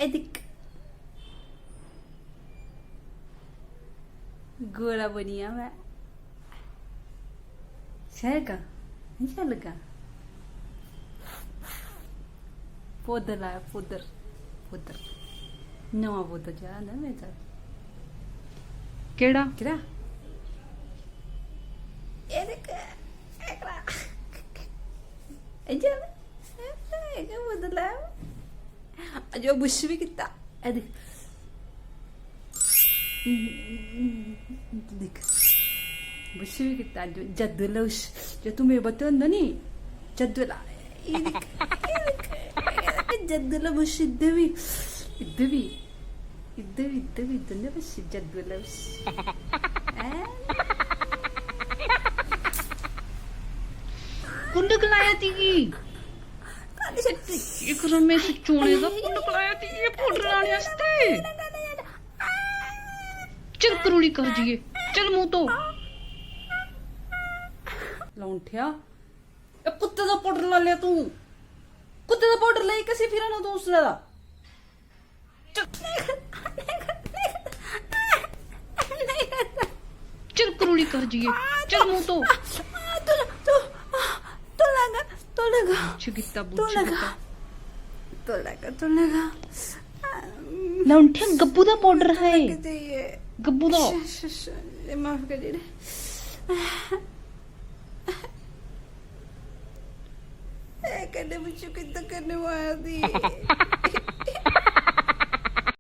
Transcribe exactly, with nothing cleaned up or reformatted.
ए दिक्ख, गोरा बनिया मैं। शैल का? नहीं शैल लगा? पौडर लाया, पौडर, पौडर। नमां पौडर चढ़ा ना मेरे साथ। केड़ा? केड़ा? ए देख, एकरा। ए चल। ए, ए, ए, पौडर लाया। अजो बुश भी किता। ए देख। देख। बुश भी किता अजो। जादू लौश। जो तू मेरे बत्ते होंदा नी। जादू ला। ये देख। ये देख। जादू ला बुश इद्दे भी। इद्दे भी। इद्दे भी, इद्दे भी, इद्दे ने बुश जादू ला बुश। हैं? कुंड गलाया ती। काली शक्ति। एक रमेश चोणे दा कुंड गलाया ती ये पौडर लाने आस्तै। चल करूली कर जिए, चल मुंह तो। लौंठिया, ए कुत्ते दा पौडर ला लिया तू। कुत्ते दा पौडर लेई कसी फिरा ना तू उसने दा। चल। चल करूली कर जिए, चल मुंह तो। तू, तू, तू लगा, तू लगा। बुच्छ गित्ता, तू बुच्छ लगा। गित्ता। तू लगा, तू लगा। लौंठिया गब्बू दा पौडर है। लग जाइए। गब्बू दा। श-, श-, श-, ये माफ कर दे। ए, कन्ने मुझे कितना करने वाला थी।